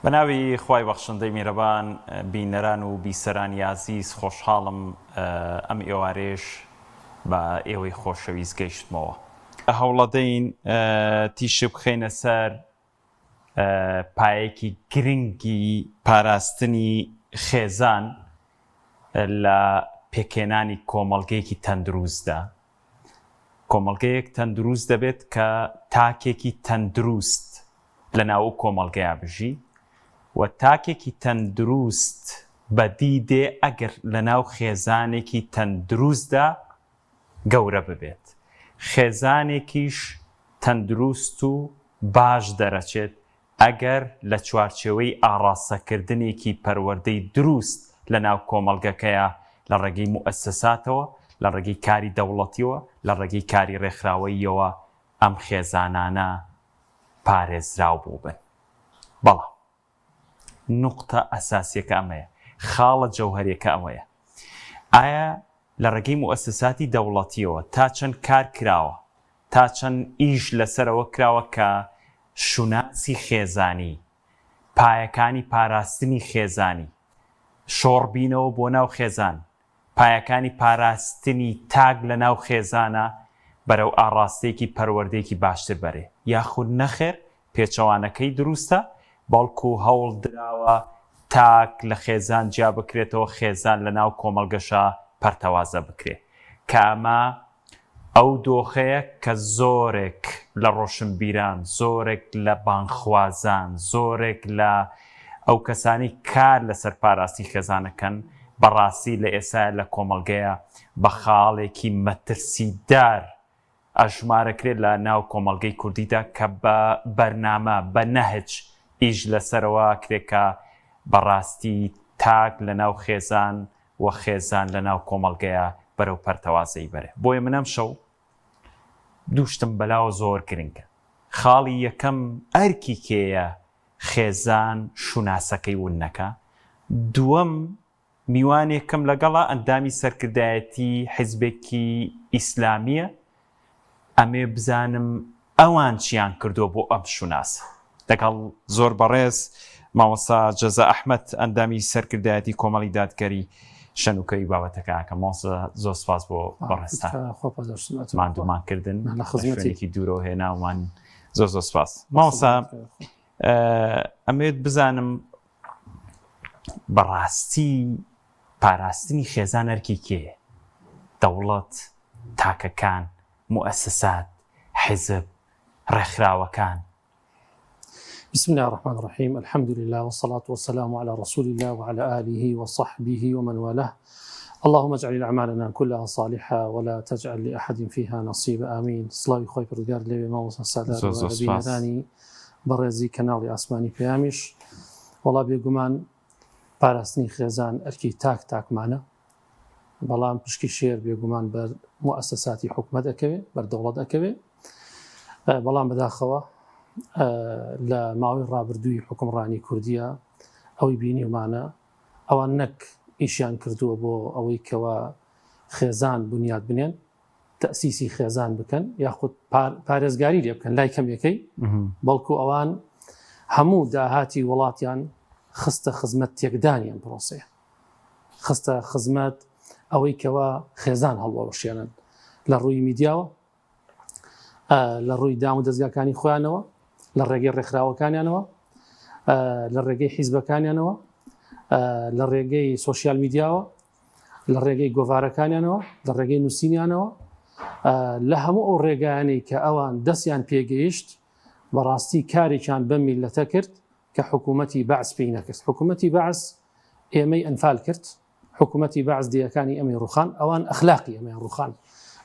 بە ناوی خوای بەخشندەی میرەبان بینەران و بیسەرانی ئازیز خۆشحاڵم ئەم ئێوارەیەش بە ئێوەی خۆشەویست گەیشتمەوە. هەوڵەدەین تیشک بخەینە سەر پایەکی گرنگی پاراستنی خێزان لە پێکهێنانی کۆمەڵگەیەکی تەندروستدا. کۆمەڵگەیەک تەندروست دەبێت کە تاکێکی تەندروست لە ناو ئەو کۆمەڵگەیا بژی و تاکێکی تەندروست بەدی دێ ئەگەر لە ناو خێزانێکی تەندروستدا گەورە ببێت. خێزانێکیش تەندروست و باش دەرەچێت ئەگەر لە چوارچێوەی ئاڕاستەکردنێکی پەروەردەی دروست لە ناو کۆمەڵگەکەیا لە ڕێگەی موئەسەساتەوە، لە ڕێگەی کاری دەوڵەتیەوە، لە ڕێگەی کاری ڕێکخراوەییەوە ئەم خێزانانە پارێزراو بووبن. بەڵام نوقتە ئەساسیەکە ئەمەیە، خاڵە جەوهەریەکە ئەوەیە ئایا لە ڕێگەی موئەسەساتی دەوڵەتیەوە تا چەند کار کراوە، تا چەند ئیش لەسەر ئەوە کراوە کە شوناسی خێزانی، پایەکانی پاراستنی خێزانی، شۆڕبینەوە بۆ ناو خێزان، پایەکانی پاراستنی تاک لە ناو خێزانە بەرەو ئاڕاستەیەکی پەروەردەیەکی باشتر بەرێ، یاخود نەخێر پێچەوانەکەی دروستە، بەڵکو هەوڵ دراوە تاک لە خێزان جیا بکرێتەوە، خێزان لە ناو کۆمەڵگەشا پەرتەوازە بکرێ، کە ئەمە ئەو دۆخەیە کە زۆرێک لە ڕۆشنبیران، زۆرێک لە بانگخوازان، زۆرێک لە ئەو کەسانەی کار لەسەر پاراستنی خێزان ئەکەن، بەڕاستی لە ئێستایا لە کۆمەڵگەیا بە خاڵێکی مەترسیدار ئەژمارەکرێت لە ناو کۆمەڵگەی کوردیدا کە بە بەرنامە، بە نەهج ئیش لەسەرەوە ئەکرێت کە بەڕاستی تاک لە ناو خێزان و خێزان لە ناو کۆمەڵگەیا بەرەو پەرتەوازەیی بەرێ. بۆیە من ئەمشەو دوو شتم بەلاوە زۆر گرنگە. خاڵی یەکەم ئەرکی کێیە خێزان شوناسەکەی ون نەکا؟ دووەم میوانێکم لەگەڵە ئەندامی سەرکردایەتی حیزبێکی ئیسلامییە، ئەمەوێ بزانم ئەوان چیان کردووە بۆ ئەم شوناسە. لەگەڵ زۆر بەڕێز مامۆستا جەزا ئەحمەد ئەندامی سەرکردایەتی کۆمەڵی دادگەری شەنوکەوی بابەتەکە ئەکەم. مامۆستا زۆر سپاس بۆ بەڕێزتان ماندوومان کردن لە شوێنێکی دوورەوە هێناومان زۆر زۆر سپاس مامۆستا ئەمەوێت بزانم بەڕاستی پاراستنی خێزان ئەرکی کێیە؟ دەوڵەت، تاکەکان، موئەسەسات، حیزب، ڕێکخراوەکان؟ بسم اللە الرحمن الرحیم الحمد للە والصلاة والسلام علی رسول اللە وعلی آله وصحبه ومن والاه اللهم اجعل اعمالنا كلها صالحة ولا تجعل لأحد فيها نصیبا آمین سڵاوی خوای پەروەردگار لێ بێ مامۆستا سالار زۆر و زۆر لە سوپاس. بینەرانی بەڕێزی کەناڵی ئاسمانی پەیامیش وەڵا بێگومان پاراستنی خێزان ئەرکی تاک تاکمانە بەڵام پشکی شێر بێگومان بەر موئەسەساتی حکومەت ئەکەوێ بەر دەوڵەت ئەکەوێ بەڵام بەداخەوە لە ماوەی ڕابردووی حکومڕانی کوردیە ئەوەی بینیومانە ئەوان نەک ئیشیان کردووە بۆ ئەوەی کەوا خێزان بنیات بنێن تەسیسی خێزان بکەن یاخود پارێزگاری لێ بکەن لای کەمەکەی بەڵکو ئەوان هەموو داهاتی وڵاتیان خستە خزمەت تێکدانی ئەم پرۆسەیە خستە خزمەت ئەوەی کەوا خێزان هەڵوەشێنن لە ڕووی میدیاوە لە ڕووی دام و دەستگاکانی خۆیانەوە لە ڕێگەی ڕێکخراوەکانیانەوە لە ڕێگەی حیزبەکانیانەوە لە ڕێگەی سۆشیال میدیاوە لە ڕێگەی گۆڤارەکانیانەوە لە ڕێگەی نووسینیانەوە لە هەموو ئەو ڕێگایانەی کە ئەوان دەستیان پێگەیشت بەڕاستی کارێکیان بەم میلەتە کرد کە حکوومەتی بەعس پێی نەکرد. حکوومەتی بەعس ئێمەی ئەنفال کرد، حکوومەتی بەعس دێیەکانی ئێمەی ڕووخان، ئەوان ئەخلاقی ئێمەیان ڕووخان،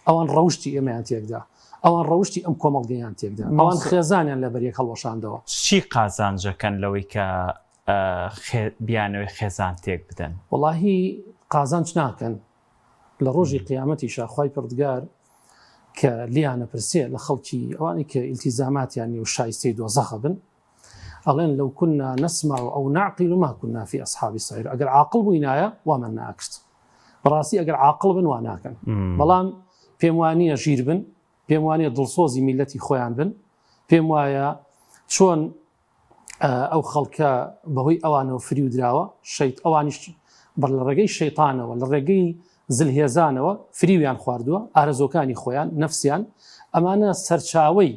ئەوان ڕەوشتی ئێمەیان تێکدا، ئەوان ڕەوشتی ئەم کۆمەڵگەیان تێکدا، ئەوان خێزانیان لەبەر یەک هەڵوەشاندەوە. چی قازانجەکەن لەوەی کە بیانەوێ خێزان تێک بدەن؟ وەڵاهی قازانج ناکەن، لە ڕۆژی قیامەتیشا خوای پەروەردگار کە لێیان ئەپرسێ لە خەڵکی ئەوانەی کە ئیلتیزاماتیان نیە و شایستەی دۆزەخە بن، ئەڵێن لو كنا نسمع او نعقل ما كنا في اصحاب السعير ئەگەر عاقڵ بووینایە وامان ناکرد بەڕاستی ئەگەر عاقڵ بن وا ناکەن بەڵام پێم وانییە ژیر بن پێم وانییە دڵسۆزی میلەتی خۆیان بن پێم وایە چۆن. ئەو خەڵکە بەهۆی ئەوانەوە فریو دراوە، شەیت ئەوانیش بە لە ڕێگەی شەیتانەوە لە ڕێگەی زلهێزانەوە فریویان خواردووە، ئارەزووەکانی خۆیان، نەفسیان، ئەمانە سەرچاوەی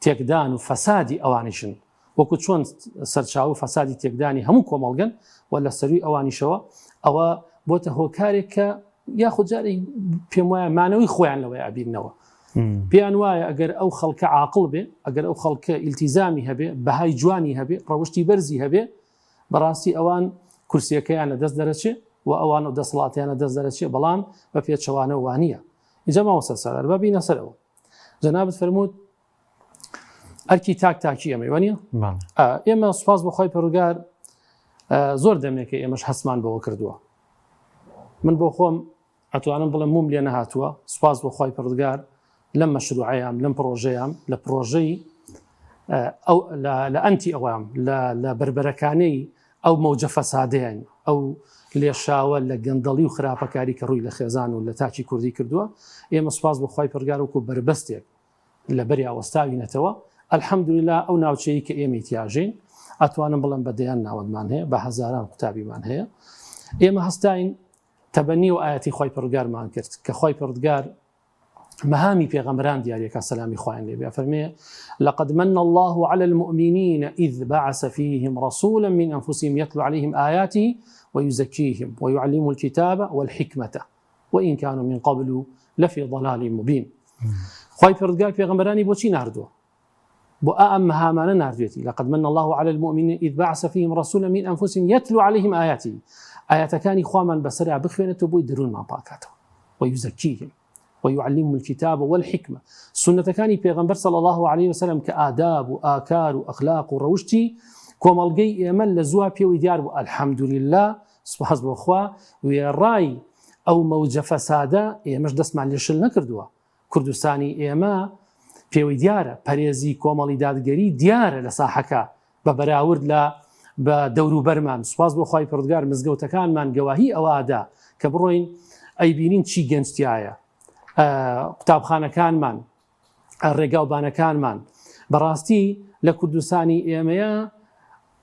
تێکدان و فەسادی ئەوانیشن، وەکو چۆن سەرچاوە و فەسادی تێکدانی هەموو کۆمەڵگەن و لە سەرووی ئەوانیشەوە ئەوە بۆتە هۆکارێک کە یاخود جارێک پێم وایە مانەوەی خۆیان لەوەی ئەبیننەوە. پێیان وایە ئەگەر ئەو خەڵکە عاقڵ بێ، ئەگەر ئەو خەڵکە ئیلتیزامی هەبێ، بەهای جوانی هەبێ، ڕەوشتی بەرزی هەبێ، بەڕاستی ئەوان کورسیەکەیان لە دەست دەرەچێ و ئەوان و دەسەڵاتیان لە دەست دەرەچێ، بەڵام بە پێچەوانەوە وانییە. ئینجا مامۆستا سالار با بینە سەرەوە. جەنابت فەرمووت ئەرکی تاک تاکی ئێمەی وانە؟ ئێمە سوپاس بۆ خوای پەروەردگار زۆر دەمێکە ئێمەش هەستمان بەوە کردووە. من بۆ خۆم ئەتوانم بڵێم موم لێ نەهاتووە، سوپاس بۆ خوای پەروەردگار لەم مەشروعەیام، لەم پڕۆژەیام، لە پڕۆژەی ئەو لە ئەنتی ئەوام، لە بەربەرەکانەی ئەو مەوجە فەسادەیان، ئەو لێشاوە لە گەندەڵی و خراپەکاری کە ڕووی لە خێزان و لە تاکی کوردی کردووە، ئێمە سوپاس بۆ خوای پەروەردگار وەکو بەربەستێک لە بەریا وەستاوینەتەوە، الحمدللە ئەو ناوچەیەی کە ئێمەی تیاژین ئەتوانم بڵێم بە دەیان ناوەندمان هەیە، بە هەزاران قوتابیمان هەیە، ئێمە هەستاین تەبەنی و ئایەتی خوای پەروەردگارمان کرد کە خوای پەروەردگار مەهامی پێغەمبەران دیاریەکە سەلامی خوایان لێ بێ فەرمێ لقد من الله على المؤمنين إذ بعث فيهم رسولا من أنفسهم يتلو عليهم آياته ويزكيهم ويعلمهم الكتاب والحكمة وإن كانوا من قبل لفي ضلال مبين خوای پەروەردگار پێغەمبەرانی بۆچی ناردووە بۆ ئا ئەم مەهامانە ناردوێتی، لقد من اللە علی المومنین اذ بعث فیهم رسولا من انفسهم یتلو علیهم آیاته، ئایەتەکانی خوامان بەسەرا بخوێنێتەوە بۆی دەروونمان پاکاتەوە، ویزکیهم ویعلمهم الکتاب والحکمە، سوننەتەکانی پێغەمبەر صلی اللە علیه وسلم کە ئاداب و ئاکار و ئەخلاق و ڕەوشتی کۆمەڵگەی ئێمە لە زووا پێوەی دیار بوو، الحمدللە سوپاس بۆ خوا وێڕای ئەو مەوجە فەسادە ئێمەش دەستمان لێ شل نەکردووە، کوردستانی ئێمە پێوەی دیارە پەرێزی کۆمەڵی دادگەری دیارە لە ساحەکە بە بەراورد لە بە دەوروبەرمان سوپاس بۆ خوای پەروەردگار مزگەوتەکانمان گەواهی ئەوە ئەدا کە بڕۆین ئەیبینین چی گەنج تایە قوتابخانەکانمان ڕێگاوبانەکانمان بەڕاستی لە کوردستانی ئێمەیە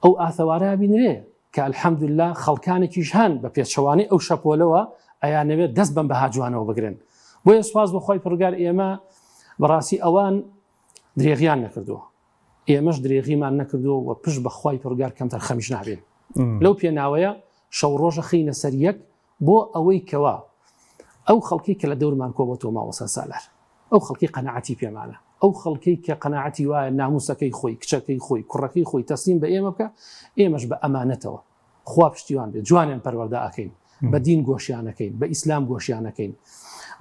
ئەو ئاثەوارە بینرێ کە الحمدللە خەڵکانێکیش هەن بە پێچەوانەی ئەو شەپۆلەوە ئەیانەوێت دەست بەم بەها جوانەوە بگرن بۆیە سوپاس بۆ خوای پەروەردگار ئێمە بەڕاستی ئەوان درێغیان نەکردووە ئێمەش درێغیمان نەکردووە و پشت بە خوای پەروەردگار کەمتەرخەمیش نابین لەو پێناوەیە شەو ڕۆژە خینە سەر یەک بۆ ئەوەی کەوا ئەو خەڵکی کە لە دەورمان کۆبەتەوە مامۆستا سالار ئەو خەڵکی قەناعەتی پێمانە ئەو خەڵکەی کە قەناعەتی وایە ناموسەکەی خۆی، کچەکەی خۆی، کوڕەکەی خۆی تەسلیم بە ئێمە بکا، ئێمەش بە ئەمانەتەوە، خوا پشتیوان بێت، جوانیان پەروەردە ئەکەین، بە دین گۆشیان ئەکەین، بە ئیسلام گۆشیان ئەکەین،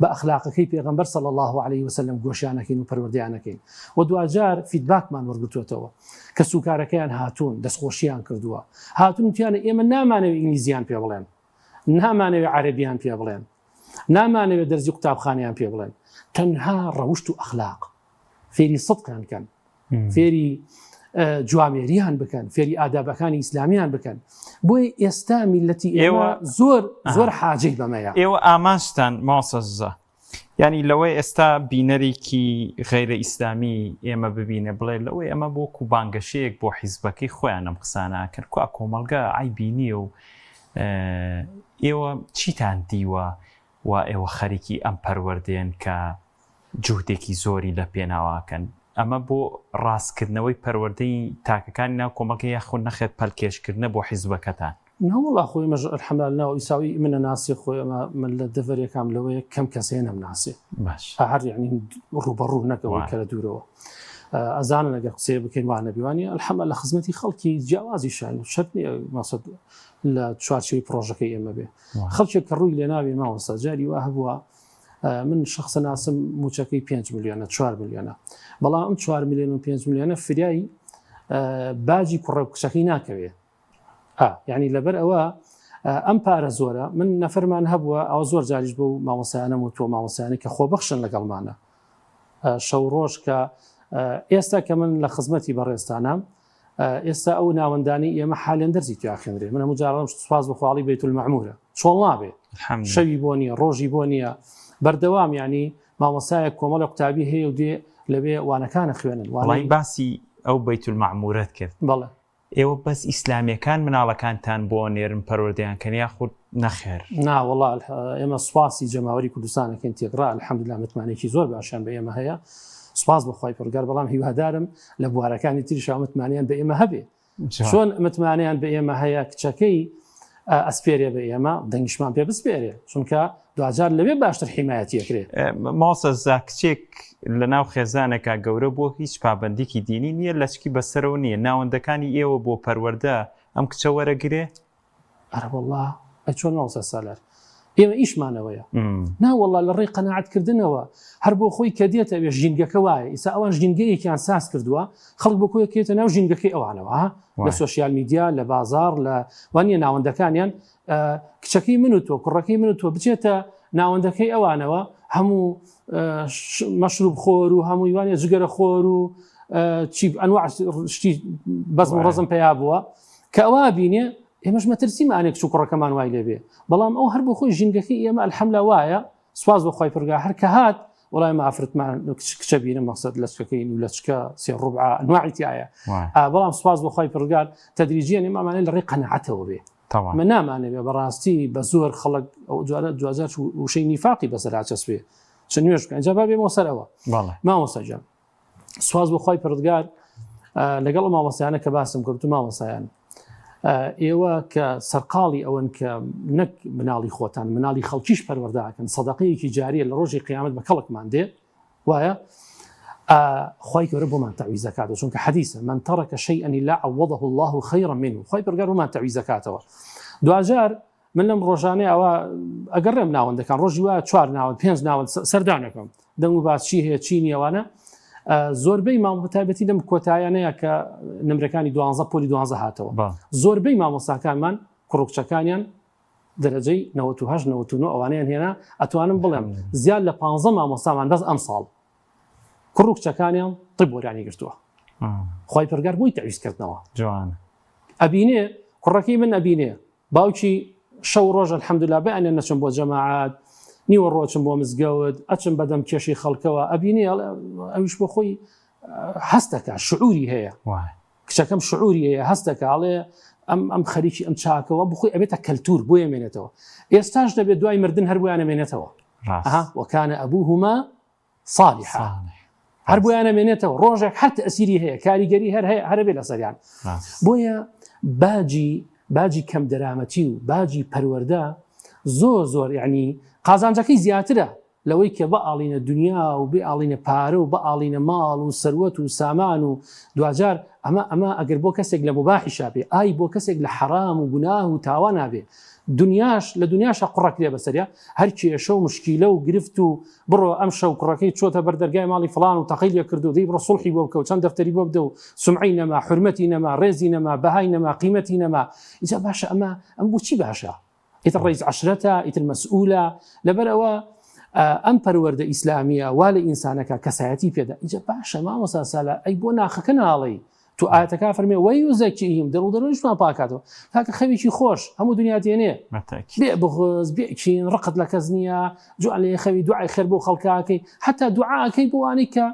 بە ئەخلاقەکەی پێغەمبەر صلی اللە علیه وسلم گۆشیان ئەکەین و پەروەردەیان ئەکەین و دواجار feedback مان وەرگرتووەتەوە، کەسوکارەکەیان هاتوون، دەستخۆشیان کردووە، هاتوون وتیانە ئێمە نامانەوێ ئینگلیزیان پێ بڵێن، نامانەوێ عەرەبیان پێ بڵێن، نامانەوێت دەرزی قوتابخانەیان پێ بڵێن تەنها ڕەوشت و ئەخلاق فێری سدقیان کەن فێری جوامێریان بکەن فێری ئادابەکانی ئیسلامیان بکەن بۆیە ئێستا میلەتی ئێوە زۆر زۆر حاجەی بەمەیە ئێوە ئامانجتان ماسەزە ینی لەوەی ئێستا بینەرێکی غیرە ئیسلامی ئێمە ببینە بڵێ لەوەی ئەمە بۆ کو بانگەشەیەک بۆ حیزبەکەی خۆیان ئەم قسانە کرد کو کۆمەلگە عیبی نییە و ئێوە چیتان دیوە وا ئێوە خەریکی ئەم پەروەردەیەن کە جوهدێکی زۆری لە پێناواکەن؟ ئەمە بۆ ڕاستکردنەوەی پەروەردەی تاکەکانی ناو کۆمەڵگە یاخود نەخێر پەلکێشکردنە بۆ حیزبەکەتان؟ نەوەڵا خۆ ئێمەش الحمدللە ناو ئیساوی منە ناسێ خۆ ئێمە من لە دەڤەرێکام لەوەیە کەم کەس هەیە نەمناسێ باش هەر یعنی ڕووبەڕوو نەکەوەی کە لە دوورەوە ئەزانن ئەگەر قسەیە بکەین وانە بیوانە الحمدللە لە خزمەتی خەڵکی جیاوازی شاین شەرت نییە مەسەد لە چوارچێوەی پڕۆژەکەی ئێمە بێ خەڵکێک کە ڕووی لێناوێ مامۆستا جاری وا هەبووە من شخصە ناسم موچەکەی 5 میلیۆنە 4 میلیۆنە بەڵام ئەم 4 میلیۆن و 5 میلیۆنە فریای باجی کوڕە کچەکەی ناکەوێ یعنی لەبەر ئەوە ئەم پارە زۆرە من نەفەرمان هەبووە ئەوە زۆر جاریش بۆ مامۆسایانم و تۆ مامۆسایانی کە خۆبەخشن لەگەڵمانە شەو ڕۆژ کە ئێستا کە من لە خزمەتی بەڕێزتانام ئێستا ئەو ناوەندانەی ئێمە حالێن دەرسی تیا خوێندرێ من هەموو جارم سوپاس بۆ خواڵی بەیت المەعمورە چۆڵ نابێ شەوی بۆ نییە ڕۆژی بۆ نییە بەردەوام ینی مامۆسایە کۆمەڵی قوتابی هەیە و دێ لەوێ وانەکانە خوێنن وڵی باسی ئەو بەیت المەعمورەت کرد بەڵێ. ئێوە بەس ئیسلامیەکان مناڵەکانتان بۆ نێرن پەروەردەیان کەن یاخود نەخێر؟ نا وەڵا ئێمە سوپاسی جەماوەری کوردستان ئەکەین تێکڕا الحمدللە متمانەیەکی زۆر باشیان بە ئێمە هەیە سوپاس بۆ خوای پەروەردگار بەڵام هیوادارم لە بوارەکانی تریشا متمانەیان بە ئێمە هەبێ چۆن متمانەیان بە ئێمە هەیە کچەکەی ئەسپێرێ بە ئێمە دەنگیشمان پێ بسپێرێ چونکە دواجار لەوێ باشتر حیمایەتی ئەکرێ. مامۆستا زا کچێک لە ناو خێزانێکا گەورە بووە هیچ پابەندیکی دینی نییە لەچکی بەسەرەوە نییە ناوەندەکانی ئێوە بۆ پەروەردە ئەم کچە وەرەگرێ؟ ئەرە وەڵا ئەی چۆن مامۆستا سالار ئێمە ئیشمانەوەیە نا وەڵا لە ڕێی قەناعەت کردنەوە هەر بۆ خۆی کە دێتە ئەوێ ژینگەکە وایە ئیسا ئەوان ژینگەیەکیان ساز کردووە خەڵک بۆ خۆی کێتە ناو ژینگەکەی ئەوانەوە لە social media لە بازاڕ لە وانە ناوەندەکانیان کچەکەی من و تۆ کوڕەکەی من و تۆ بچێتە ناوەندەکەی ئەوانەوە هەموو مەشروب خۆر و هەمووی وانە جگەرە خۆر و چی ئەنوا شتی بەزم و ڕزم پیا بووە کە ئەوە بینێ ئێمەش مەترسیمانێک کچ و کوڕەکەمان وای لێبێ بەڵام ئەو هەر بۆ خۆی ژینگەکەی ئێمە الحمدللە وایە سواز بۆ خوای پەروەردگار هەر کە هات وەڵای ئێمە ئافرەتمان کچە بینم مەقسەد لەچکەکەی و لەچکە سێ ڕوبعە ئەنواعی تیایە بەڵام سواز بۆ خوای پەروەردگار تەدریجیان ئێمە ئەمانە لە ڕێی قەناعەتەوە بێ من نامانەوێ بەڕاستی بە زۆر خەڵک ئەو جارە دواجار وشەی نیفاقی بەسەر ئاچەسپێ چ نوێژ بکەن جا با بێمەوە سەر ئەوە مامۆستا گیان سواز بۆ خوای پەروەردگار لەگەڵ ئەو مامۆستایانە کە باسم کرد و مامۆستایان ئێوە کە سەرقاڵی ئەوەن کە نەک مناڵی خۆتان مناڵی خەڵکیش پەروەردەکەن سەدەقەیەکی جاریە لە ڕۆژی قیامەت بە کەڵکمان دێ وایە خوای گەورە بۆمان تەعویز دەکاتەوە چونکە حەدیسە من ترك شيئا إلا عوضه الله خيرا منه خوای پەروەردگار بۆمان تەعویز دەکاتەوە دواجار من لەم ڕۆژانەی ئەوە ئەگەڕێم ناوەندەکان ڕۆژی وایە چوار ناوەند پێنج ناوەند سەردانەکەم دەنگ و باس چی هەیە چی نییەوانە زۆربەی مامۆ تایبەتی لەم کۆتایانەیە کە نمرەکانی دوانزە پۆلی دوانزە هاتەوە زۆربەی مامۆستاکانمان کوڕکچەکانیان دەرەجەی 98 99 ئەوانیان هێنا ئەتوانم بڵێم زیاد لە 15 مامۆستامان بەس ئەم ساڵ کوڕ و کچەکانیان طب وەرانی گرتووە خوای پەرگار بۆی تەعویز کردنەوە جوان ئەبینێ کوڕەکەی من ئەبینێ باوکی شەو ڕۆژ الحمدلله بەیانیان نەچم بۆ جەماعات نیوە ڕۆچم بۆ مزگەوت ئەچم بەدەم کێشەی خەڵکەوە ئەبینێ ئەویش بۆ خۆی هەستەکە شعوری هەیە کچەکەم شعوری هەیە هەستەکە ئەڵێ ئەم ئەم خەریکی ئەم چاکەوە بخۆی ئەبێتە کەلتور بۆیە مێنێتەوە ئێستاش دەبێت دوای مردن هەر بۆیان ئەمێنێتەوە وەکانە ئەبوهما صالحا هەر بۆیان ئەمێنێتەوە ڕۆژێک هەر تەسیری هەیە کاریگەری هەر هەیە هەرەبێ لەسەریان بۆیە باجی باجی کەم دەرامەتی و باجی پەروەردە زۆر زۆر یعنی قازانجەکەی زیاترە لەوەی کە بئاڵینە دنیا و بئاڵینە پارە و بئاڵینە ماڵ و سەروەت و سامان و دواجار ئەمە ئەمە ئەگەر بۆ کەسێک لە مباحیشا بێ ئای بۆ کەسێک لە حەرام و گوناه و تاوان نابێ دنیاش لە دنیاشا قوڕەکرێ بەسەریا هەر کێشە و مشکیلە و گرفت و بڕۆ ئەم شەو کوڕەکەی چۆتە بەر دەرگای ماڵی فڵان و تەقەی لێ کردو دەی بڕۆ سوڵحی بۆ بکە و چەند دەفتەری بۆ بدە و سومعەی نەما حورمەتی نەما ڕێزی نەما بەهای نەما قیمەتی نەما ئینجا باشە ئەمە ئەم بۆچی باشە ئیتر ڕەئیس عەشرەتە ئیتر مەسئولە لەبەر ئەوە ئەم پەروەردە ئیسلامیە وا لە ئینسانەکە کەسایەتی پێدا ئینجا باشە مامۆستا سالار ئەی بۆ ناخەکە ناڵێی تو ئاەتەکە فەرمێ وەیوزەکیهم دڵ و دەروونیشمان پاکاتەوە کاکە خەوێکی خۆش هەموو دنیا دێنێ بێ بغز بێ کین ڕقت لە کەس نییە جوان لێ خەوی دوعای خێر بۆ خەڵکاکەی حتا دوعاکەی بۆ ئەوانەی کە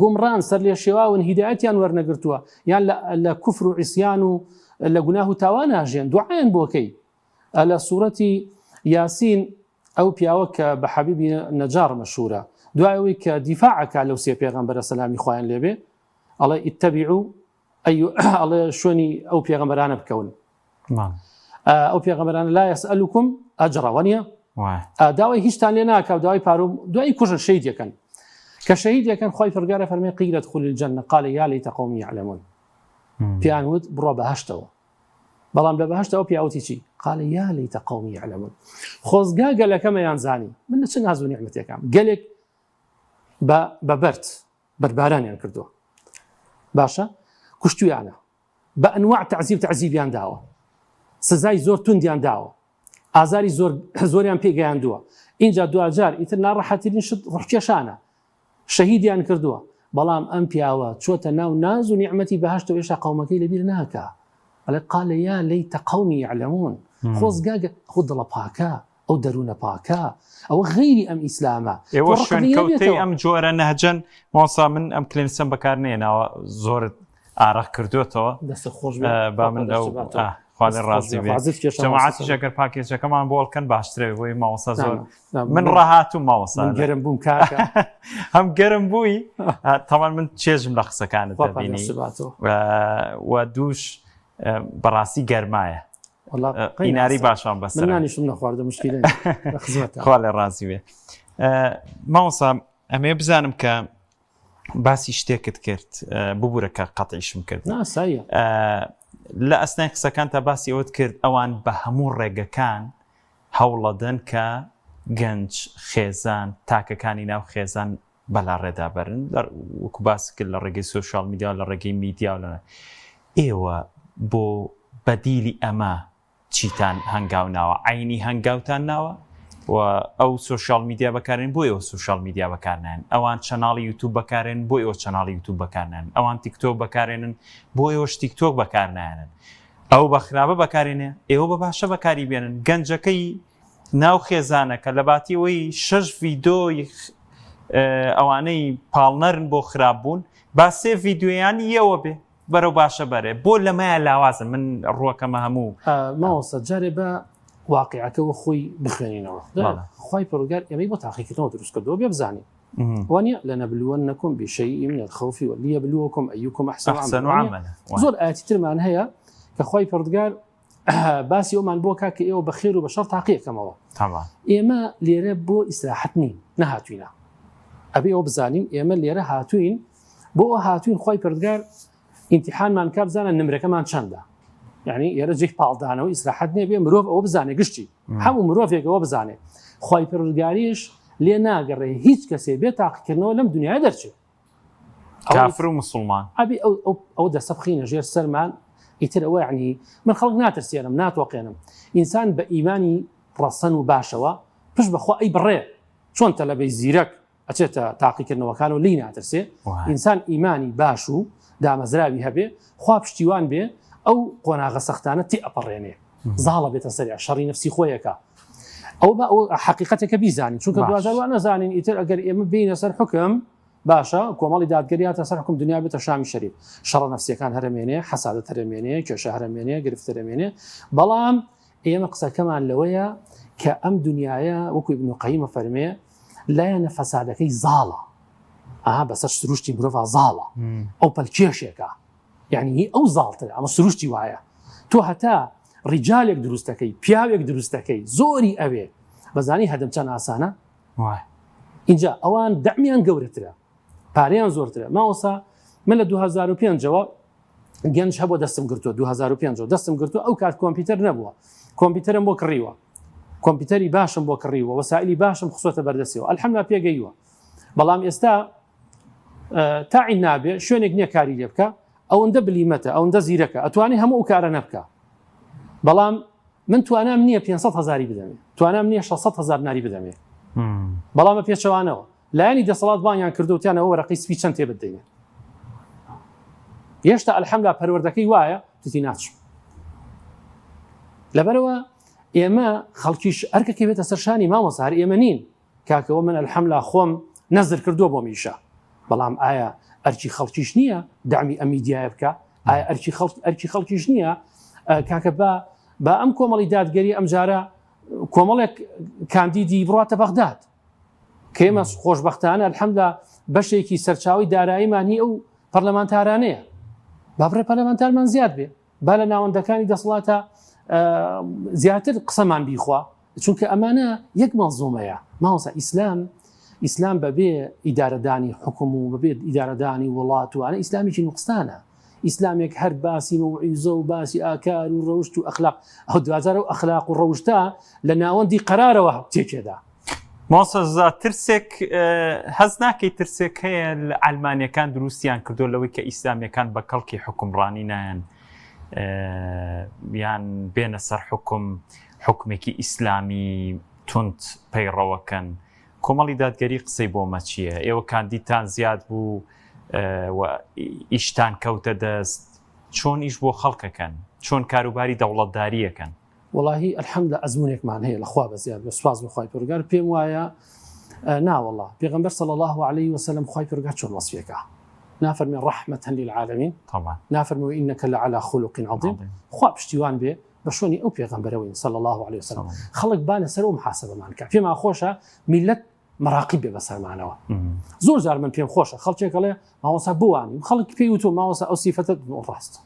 گومڕان سەرلێشێواون هیدایەتیان وەرنەگرتووە یان لە کوفر و عیسیان و لە گوناه و تاوان ناژێن دوعایان بۆکەی لە سوورەتی یاسین ئەو پیاوە کە بە حەبیبی نەجاڕ مەشهورە دوای ئەوەی کە دیفاع ئەکا لەو سێ پێغەمبەرە سەلامی خوایان لێبێ ئەڵێ اتبعوا ئەی ئەڵێ شوێنی ئەو پێغەمبەرانە بکەون ئەو پێغەمبەرانە لا يسألكم أجرا وانە داوای هیچتان لێ ناکا و داوای پارو دوایی کوژن شەهید یەکەن کە شەهید یەکەن خوای پەروەردگار فەرمی قيل ادخل الجنة قال يا ليت قومي يعلمون پیان وت بڕۆ بەهەشتەوە بەڵام لە بەهەشت ئەو پیاوتی چی قال يا ليت قومي يعلمون خۆزگا گەلەکەمەیان زانی من لە چ ناز و نیعمەتێکام گەلێک بە بە بەرد بەردبارانیان کردووە باشە کوشتویانە بە ئەنواع تەعزیب تەعزیبیان داوە سزای زۆر توندیان داوە ئازاری زۆر زۆریان پێگەیاندووە اینجا دواجار ئیتر ناڕەحەترین شت ڕحکێشانە شەهیدیان کردووە بەڵام ئەم پیاوە چۆتە ناو ناز و نیعمەتی بەهەشتەوە ئێشتا قەومەکەی لەبیر ناکا ئەڵێ قال یا لیت قومی یعلمون خۆزگا خۆ دڵە پاکە ئەو دەروونە پاکە ئەوە غەیری ئەم ئیسلامە ئێوە شوێنکەوتەی ئەم جۆرە نەهجەن مامۆستا من ئەم کلێنسەم بەکار نێناوە زۆرت. ئارەق کردوێتەوە دەست خۆش بێ با من لەو خوالێ ڕازی بێ جەماعەتیش ئەگەر پاکێجەکەمان بۆ بکەن باشترە بۆی مامۆستا زۆر من ڕاهاتوو مامۆستا گەرم بووم کاکە هەم گەرم بووی تەمان من چێژم لە قسەکانت دەبینی و دووش بەڕاستی گەرمایە ئیناری باشان بەس نانیشم نەخواردە مشکلە خوا لێ ڕازی بێ مامۆستا ئەمێ بزانم کە باسی شتێکت کرد ببوورە کە قەتعیشم کرد لە ئەسنای قسەکان تا باسی ئەوت کرد ئەوان بە هەموو ڕێگەکان هەوڵەدەن کە گەنج خێزان تاکەکانی ناو خێزان بەلا ڕێدا بەرن وەکو باس کرد لە ڕێگەی سوسیال میدیا لە ڕێگەی میدیا لە ئێوە بۆ بەدیلی ئەمە چیتان هەنگاو ناوە عەینی هەنگاوتان ناوە و ئەو سۆشیال میدیا بەکارێن بۆ ئێوە سۆشیال میدیا بەکارنان ئەوان channel ی یوتوب بەکارێن بۆ ئێوە channel ی یوتوب بەکارنان ئەوان تیکتۆک بەکارێنن بۆ ئێوەش تیکتۆک بەکارنانن ئەو بە خراپە بەکارێنێ ئێوە بە باشە بەکاری بێنن گەنجەکەی ناو خێزانەکە لە باتیەوەی شەش ڤیدۆی ئەوانەی پاڵنەرن بۆ خراپ بوون با سێ ڤیددیویان یەوە بێ بەرەو باشە بەرێ بۆ لەمەیا لاوازن من ڕوەکەمە هەموو. مامۆستا جارێ بە واقیعەکەوە خۆی بخوێنینەوە خوای پەروەردگار ئێمەی بۆ تاقیکردنەوە دروست کردووە بێ بزانین وانە لنبلونكم بشيء من الخوف وليبلوكم أيكم أحسن عملا زۆر ئاەتی ترمان هەیە کە خوای پەروەردگار باسی ئەومان بۆ کا کە ئێوە بە خێر و بە شەڕ تاقیەکەمەوە ئێمە لێرە بۆ ئیسراحەت نین نەهاتوینە ئەبێ ئەوە بزانین ئێمە لێرە هاتوین بۆ ئەوە هاتوین خوای پەروەردگار ئیمتیحانمان کا بزانە نمرەکەمان چەندە یعنی ئێرە جێی پاڵدانەوە ئیسراحەت نییە بێ مرۆڤ ئەوە بزانێ گشتی هەموو مرۆڤێک ئەوە بزانێ خوای پەروەردگاریش لێ ناگەڕێ هیچ کەسێ بێ تاقیکردنەوە لەم دنیای دەرچێت کافر و مسلمان ئەبی ئەو ئەو ئەو دەستە بخینە ژێر سەرمان ئیتر ئەوە یعنی من خەڵک ناترسێنم ناتۆقێنم ئینسان بە ئیمانی ڕەسەن و باشەوە پشت بەخوا ئەی بڕێ چۆن تەلەبەی زیرەک ئەچێتە تاقیکردنەوەکان و لێی ناترسێ ئینسان ئیمانی باش و دامەزراوی هەبێ خوا پشتیوان بێ ئەو قۆناغە سەختانە تێ ئەپەڕێنێ زاڵە بێتە سەریا شەڕی نفسی خۆیەکە ئەو بە ئەو حقیقەتێکە بیزانین چونکە دوجار وا نەزانین ئیتر ئەگەر ئێمە بینە سەر حکم باشە کۆمەڵی دادگەری هاتە سەر حکم دنیا بێتە شامی شەریف شەڕە نفسیەکان هەرەمێنێ حەسادەت هەرەمێنێ کێشە هەرەمێنێ گرفت هەرەمێنێ بەڵام ئێمە قسەکەمان لەوەیە کە ئەم دنیاە وەکو ابن قەیم فەرمێ لایەنە فەسادەکەی زاڵە ئەها بەسەر سروشتی مرۆڤ زاڵە ئەو پەلکێشێکە یعنی هی ئەو زاڵترە ئەمە سروشتی وایە تۆ هەتا ڕیجالێک دروستەکەی پیاوێک دروستەکەی زۆری ئەوێ بەزانی هەدەم چەند ئاسانە اینجا ئەوان دەمیان گەورەترە پارەیان زۆرترە ماوەسا من لە 2005ەوە گەنج هەبوو دەستم گرتووە 2005 دەستم گرتووە ئەو کات کۆمپیوتەر نەبووە کۆمپیوتەرم بۆ کڕیوە کۆمپیوتەری باشم بۆ کڕیوە وەسائلی باشم خسۆتە بەردەستەوە ئەلحەمدا پێگەیوە بەڵام ئێستا تاعین نابێ شوێنێک نییە کاری لێ بکە ئەوەندە بلیمەتە ئەوەندە زیرەکە ئەتوانێ هەموو ئەو کارە نەبکە بەڵام من توانام نییە 500 هزاری بدەمێ توانام نییە 600 هزار ناری بدەمێ بەڵام بە پێچەوانەوە لایەنی دەسەڵات بانگیان کردو وتیان ئەوە وەرەقەی سپی چەند تێ بدەینێ هێشتا ئەلحەمدا پەروەردەکەی وایە توتی ناچم لەبەرەوە ئێمە خەڵکیش ئەرکەکەی بێتە سەر شانی مامۆستا هەر ئێمە نین کاکەوە من ئەلحەملا خۆم نەزر کردووە بۆ میشە بەڵام ئایا ئەرکی خەڵکیش نییە دامی ئەم میدیایە بکە ئایا ئەرکی خەڵک ئەرکی خەڵکیش نییە کاکە با با ئەم کۆمەڵی دادگەری ئەمجارە کۆمەڵێک کاندیدی بڕاتە بەغداد کە ئێمە خۆشبەختانە الحمدللە بەشێکی سەرچاوەی داراییمان هی ئەو پەرلەمانتارانەیە با بڕێ پەرلەمانتارمان زیاد بێ با لە ناوەندەکانی دەسەڵاتە زیاتر قسەمان بیخوا چونکە ئەمانە یەک مەنزومەیە مامۆستا ئیسلام ئیسلام بەبێ ئیدارەدانی حکوم و بەبێ ئیدارەدانی وڵات وانە ئیسلامیکی نوقستانە ئیسلامێک هەر باسی مەوعیزە و باسی ئاکار و ڕەوشت و ئەخلاق ئەو دواجار و ئەخلاق و ڕەوشتە لە ناوەندی قەرارەوە تێکێدا. مامۆستا زا ترسێک هەست ناکەی ترسێک هەیە لە عەلمانیەکان دروستیان کردو لەوەی کە ئیسلامیەکان بە کەڵکی حکومڕانی نایەن یان بێنە سەر حکوم حکومێکی ئیسلامی توند پەیڕەوەکەن کۆمەڵی دادگەری قسەی بۆ مە چییە؟ ئێوە کاندیدتان زیاد بوو و ئیشتان کەوتە دەست، چۆن ئیش بۆ خەڵکەکەن؟ چۆن کاروباری دەوڵەتداریەکەن؟ وەڵاهی الحمدللە ئەزموونێکمان هەیە لە خوا بەزیاد بێ سوپاس بۆ خوای پەروەردگار پێم وایە ناوەڵا پێغەمبەر صلی الله علیه وسلم خوای پەروەردگار چۆن وەسفێکا؟ نافەرمێ رحمة للعالمین؟ طبعا. نافەرمێ وانک لعلی خلق عظیم؟ خوا پشتیوان بێ بە شوێنی ئەو پێغەمبەرەوەین صلی اللە علیە وسلم. خەڵک با لەسەر ئەو محاسبەمان کا. پێمان خۆشە میللەت مەراقیب بێ بەسەرمانەوە. زۆر جار من پێم خۆشە خەڵکێک ئەڵێ مامۆستا بوانیم خەڵک پێی وتووە مامۆستا ئەو سیفەتە ڕاستە.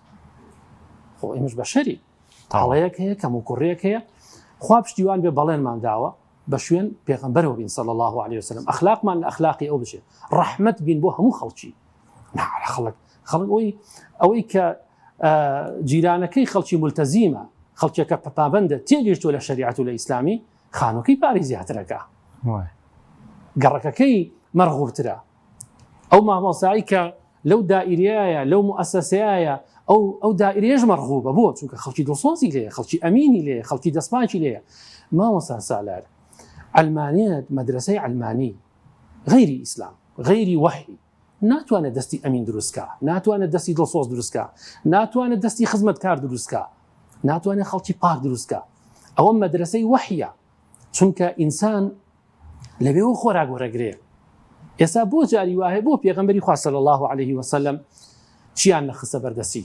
خۆ ئێمەش بەشەری هەڵەیەک هەیە کەموکوڕیەک هەیە خوا پشتیوان بێ بەڵێنمان داوە بە شوێن پێغەمبەرەوە بین صلی اللە علیە وسلم ئەخلاقمان لە ئەخلاقی ئەو بچێت ڕەحمەت بین بۆ هەموو خەڵکی خەڵک خەڵک ئەوی ئەوەی کە جیرانەکەی خەڵکی ملتەزیمە خەڵکێکە پابندە تێگەیشتووە لە شەریعەت و لە ئیسلامی خانووەکەی پارەی زیاترەکە گەڕەکەکەی مەرغوبترە ئەو مامۆستایی کە لەو دائیرەیە لەو موئەسەسەیە ئەو ئەو دائیرەیەش مەرغوبە بۆ چونکە خەڵکی دڵسۆزی لێیە خەڵکی ئەمینی لێیە خەڵکی دەستپاکی لێیە مامۆستا سالار عەلمانیەت مەدرەسەی عەلمانی غەیری ئیسلام غەیری وەحی ناتوانێت دەستی ئەمین دروستکا ناتوانێت دەستی دڵسۆز دروستکا ناتوانێت دەستی خزمەتکار دروستکا ناتوانێت خەڵکی پاک دروستکا ئەوە مەدرەسەی وەحیە چونکە ئینسان لەوێوە خۆراک وەرەگرێ ئێستا بۆ جاری وایە بۆ پێغەمبەری خوا صلی الله علیه وسلم چیان نەخستە بەردەستی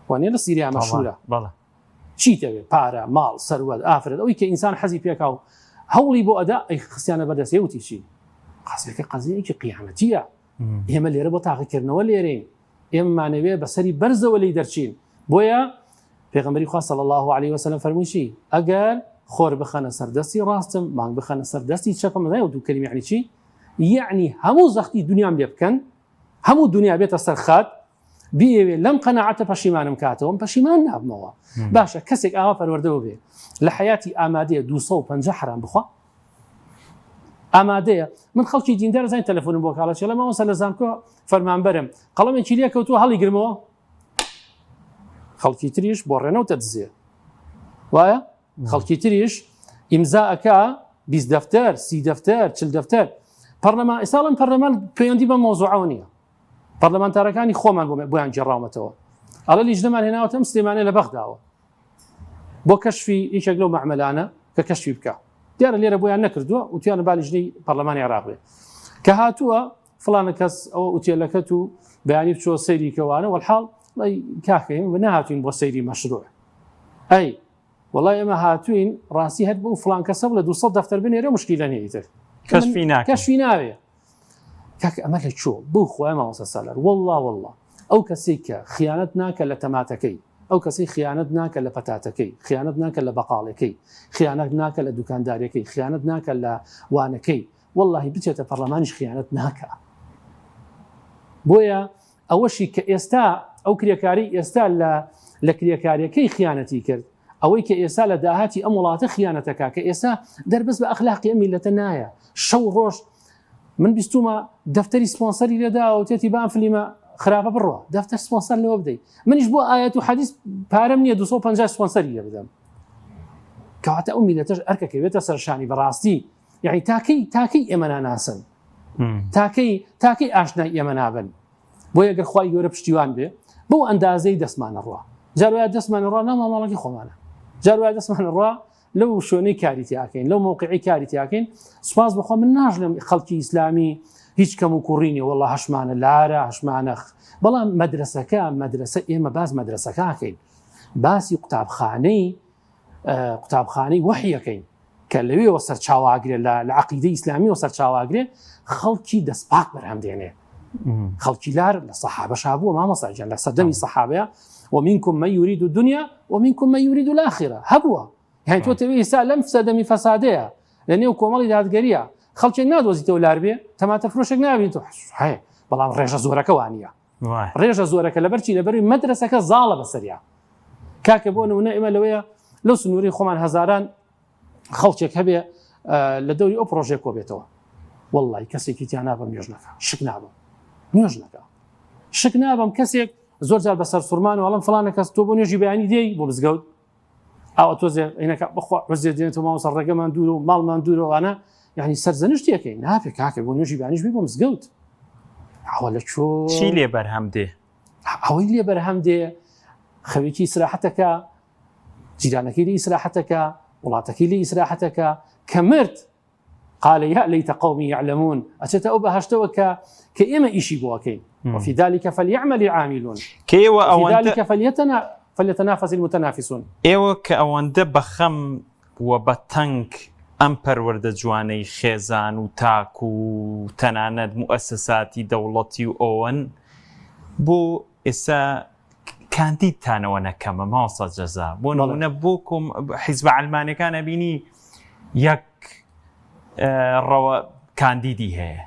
وانە لە سیریا مەشهورە بەڵێ چی دەوێت پارە ماڵ سەروەت ئافرەت ئەوەی کە ئینسان حەزی پێکا و هەوڵی بۆ ئەدا ئەی خستیانە بەردەستی وتی چی قەزیەکە قەزیەکی قیامەتیە ئێمە لێرە بۆ تاقیکردنەوە لێرەین ئێمەمانەوێ بەسەری بەرزەوە لێی دەرچین بۆیە پێغەمبەری خوا صلی اللە علیه وسلم فەرمووی چی ئەگەر خۆر بخەنە سەر دەستی ڕاستم مانگ بخەنە سەر دەستی چەپم ئەو دوو کەلیمە یعنی چی یعنی هەموو زەختی دنیام لێ بکەن هەموو دنیا بێتە سەر خات بیەوێ لەم قەناعەتە پەشیمانم کاتەوەم پەشیمان نابمەوە باشە کەسێک ئاوا پەروەردەوە بێ لە حیاتی ئامادەیە 250 حرام بخوا ئامادەیە من خەڵکی دیندار زانین تەلەفۆنم بۆ کاڵە چێڵە مامۆستا لە زانکۆ فەرمانبەرم قەڵەمێکی لێ کەوتووە هەڵی گرمەوە خەڵکی تریش بۆ ڕێنەوتە دزێ وایە خەڵکی تریش ئیمزا ئەکا 20 دەفتەر سی دەفتەر چل دەفتەر پەرلەمان ئێساڵم پەرلەمان پەیوەندی بە مۆزوعەوە نییە پەرلەمانتارەکانی خۆمان بۆ بۆیان گێڕاومەتەوە ئەڵێ لیژنەمان هێناوەتە ئەم سلێمانە لە بەغداوە بۆ کەشفی یەکێک لەو مەعمەلانە کە کەشفی بکە دیارە لێرە بۆیان نەکردووە وتیانە با لیژنەی پەرلەمانی عێراق بێ کە هاتووە فڵانە کەس ئەوە ئوتێلەکەت و بەیانی بچۆ سەیری کەوانە وەلحاڵ کاکە ئێمە نەهاتوین بۆ سەیری مەشروع ئەی وەڵای ئێمە هاتوین ڕاستی هەر بۆ فڵان کەسە بڵێ 200 دەفتەر بنێرە مشکیلە نییە ئیتر کەشفی ناکەین کەشفی ناوێ کاکە ئەمە لە کوێ بەو خوایە مامۆستا سالار واللە واللە ئەو کەسەی کە خیانەت ناکە لە تەماتەکەی ئەو کەسەی خیانەت ناکە لە پەتاتەکەی خیانەت ناکە لە بەقاڵەکەی خیانەت ناکە لە دوکاندارەکەی خیانەت ناکە لە وانەکەی واللهی بچێتە پەرلەمانیش خیانەت ناکە بۆیە ئەوەشی کە ئێستا ئەو کرێکاری ئێستا لە لە کرێکاریەکەی خیانەتی کرد ئەوەی کە ئێستا لە داهاتی ئەم وڵاتە خیانەتەکە کە ئێستا دەربەست بە ئەخلاقی ئەم میلەتە نایە شەو ڕۆژ من بیستومە دەفتەری سپۆنسەری لێدا و تێتی بام فلیمە خراپە بڕوە دەفتەر سپۆنسەر لەوە بدەیت منیش بۆ ئاەت و حەدیث پارەم نییە 250 سپۆنسەری لێ بدەم کەواتە ئەو میلەتەش ئەرکەکەوێتە سەرشانی بەڕاستی یعنی تاکەی تاکەی ئێمە ناناسن تاکەی تاکەی ئاشنای ئێمە نابن بۆیە گەر خوای گەورە پشتیوان بێ بەو ئەندازەی دەستمانە ڕوا جار وایە دەستمانە ڕوا ناو ماڵەکەی خۆمانە جار وایە دەستمانە ڕوا لەو شوێنەی کاری تیاکەین لەو مەوقعی کاری تیاکەین سوپاس بەخوا من ناژلم خەڵکی ئیسلامی هیچ کەم و کوڕی نیە وەڵا هەشمانە لارە هەشمانە بەڵام مەدرسەکە مەدرسە ئێمە باس مەدرسەکەکەین باسی قوتابخانەی قوتابخانەی وەحیەکەین کە لەوێوە سەرچاواگرێ لە لە عقیدەی ئیسلامیەوە سەرچاواگرێ خەڵکی دەستپاک بەرهەم دێنێ خەڵکی لار لە سەحابەشا بووە مامۆستا گیان لە سەردەمی سەحابەیە ومنكم من يريد الدنيا ومنكم من يريد الآخرة هەبووە یعنی تۆ تەوێ ئێستا لەم سەردەمی فەسادەیە لە نێو کۆمەڵی دادگەریە خەڵکێک نادۆزیتەوە لار بێ تەماتە فرۆشێک نابێت هەیە بەڵام ڕێژە زۆرەکە وانە ڕێژە زۆرەکە لەبەرچی لەبەروی مەدرسەکە زاڵە بەسەریا کاکە بۆ نمونە ئێمە لەوەیە لەو سنووری خۆمان هەزاران خەڵکێک هەبێ لە دەوری ئەو پرۆژێ کۆبێتەوە وەڵی کەسێکی تیا نابم نوێژ نەکە شک نابم نوێژ نەکە شک نابم کەسێک زۆر جار بەسەر سوورمان وەڵم فلانە کەس تۆ بۆ نوێژی بەیانی دێی بۆ مزگەوت ئاوا تۆزێ عینەکە بخوا عزێ دێنێتەوە مامۆستا ڕێگەمان دوورە و ماڵمان دوورەوانە یعنی سەرزەنشتێکەی نابێ کاکە بۆ نوێژی بەیانیش بی بۆ مزگەوت ئەوە لە چۆ چی لێ بەرهەم دێ ئەوەی لێ بەرهەم دێ خەوێکی ئیسراحەتەکە جیرانەکەی لێ ئیسراحەتەکە وڵاتەکەی لێ ئیسراحەتەکە کە مرد. قال یا لیت قومی یعلمون ئەچێتە ئەو بەهەشتەوە کە کە ئێمە ئیشی بۆ ئەکەین وفی ذلك فلیعمل العاملون کە ئێوە ئەوەندە ذلك فلیتنا فلیتنافس المتنافسون ئێوە کە ئەوەندە بە خەم و بە تەنگ ئەم پەروەردە جوانەی خێزان و تاک و تەنانەت موئەسەساتی دەوڵەتی و ئەوەن بۆ ئێستا کاندیدتانەوە نەکەمە مامۆستا جەزا بۆ نمونە بۆ کۆم حیزبە عەلمانەکان ئەبینی یەک ڕەوە کاندیدی هەیە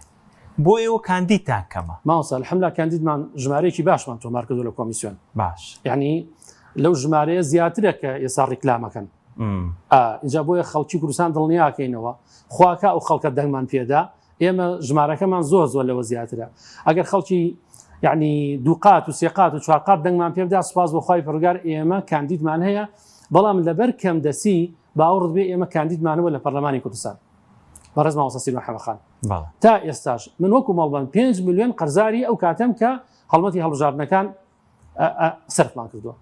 بۆ ئێوە کاندیدتان کەمە مامۆستا الحمدلله کاندیدمان ژمارەیەکی باشمان تۆمار کردو لە کۆمیسیۆن باش یعنی لەو ژمارەیە زیاترە کە ئێستا ڕیکلامەکەن اینجا بۆیە خەڵکی کوردستان دڵنیاکەینەوە خواکە ئەو خەڵکە دەنگمان پێدا ئێمە ژمارەکەمان زۆر زۆر لەوە زیاترە ئەگەر خەڵکی یعنی دووقات و سێقات و چوارقات دەنگمان پێبدا سوپاس بۆ خوای پەروەردگار ئێمە کاندیدمان هەیە بەڵام لەبەر کەم دەسی باوەڕت بێ ئێمە کاندیدمانەوە لە پەرلەمانی کوردستان بەڕێز مامۆستا سیروان حەمەخان تا ئێستاش من وەکو مەڵبەند 5 میلیۆن قەرزاری ئەو کاتەم کە هەڵمەتی هەڵبژاردنەکان سەرفمان کردووە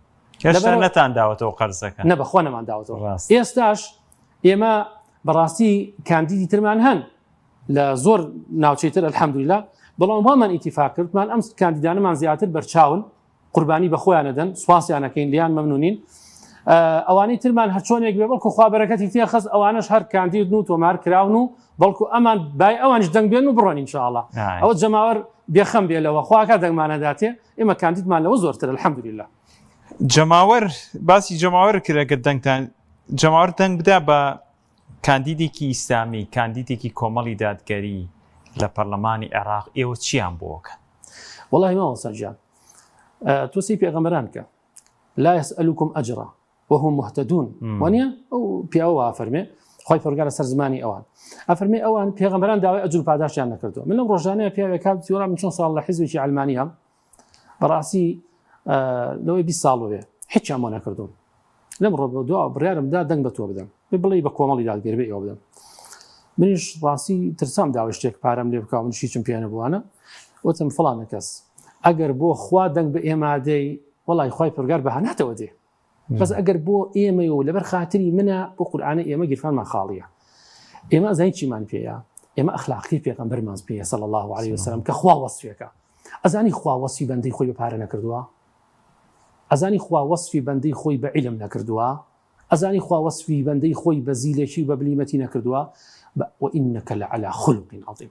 هێشتا نەتان داوەتەوە قەرزەکە نە بەخوا نەمان داوەتەوە ئێستاش ئێمە بەڕاستی کاندیدی ترمان هەن لە زۆر ناوچەی تر الحەمدلله بەڵام وامان ئیتیفاق کردمان ئەم کاندیدانەمان زیاتر بەرچاون قوربانی بە خۆیان ئەدەن سوپاسیان ئەکەین لێیان مەمنونین ئەوانەی ترمان هەرچۆنێک بێ بەڵکو خوا بەرەکەتی تێخست ئەوانەش هەر کاندیدن و تۆمار کراون و بەڵکو ئەمان بای ئەوانش دەنگ بێن و بڕۆن ئینشاءاللە ئەوە جەماوەر بێخەم بێ لەوە خواکە دەنگمانەداتێ ئێمە کاندیدمان لەوە زۆرتر الحمدلله جەماوەر باسی جەماوەر کرد ئەگەر دەنگتان جەماوەر دەنگ بدا بە کاندیدێکی ئیسلامی کاندیدێکی کۆمەڵی دادگەری لە پەرلەمانی عێراق ئێوە چیان بۆکەن؟ وەڵاهی مامۆستا گیان تۆ سەی پێغەمبەران بکە لا يسألكم أجرا وهم مهتدون وانە ئەو پیاوە وا فەرمێ خی پەرگار لەسەر زمانی ئەوان ئەفەرمێ ئەوان پێغەمبەران داوای ئەجر و پاداشتیان نەکردووە من لەم ڕۆژانەیە پیاوێک هات وتی وەڵا من چۆن ساڵ لە حیزبێکی عەلمانی هەم بەڕاستی لەوەی 20 ساڵ بێ هیچیان بۆ نەکردوم لەم ڕۆ بۆ دوا بڕیارم دا دەنگ بە تۆ بدەم بڵێ بە کۆمەڵی دادگەر بێ ئێوە بدەم منیش ڕاستی ترسام داوای شتێک پارەم لێ بکە من هیچم پێ نەبووانە وتم فڵانە کەس ئەگەر بۆ خوا دەنگ بە ئێمادەی وەڵی خوای پرگار بە هەناتەوە دێ بەس ئەگەر بۆ ئێمە و لەبەر خاتری منە بۆ قورآانە ئێمە گیرفانمان خاڵیە ئێمە ئەزانین چیمان پێەیە ئێمە ئەخلاقی پێغەمبەرمان پێیە صلی الله عليه وسلم کە خوا وەسفێکە ئەزانی خوا وەسفی بەندەی خۆی بە پارە نەکردووە ئەزانی خوا وەسفی بەندەی خۆی بە عیلم نەکردووە؟ ئەزانی خوا وەسفی بەندەی خۆی بە زیلەکی و بە بلیمەتی نەکردووە؟ بە وانک لعلی خلق عظیم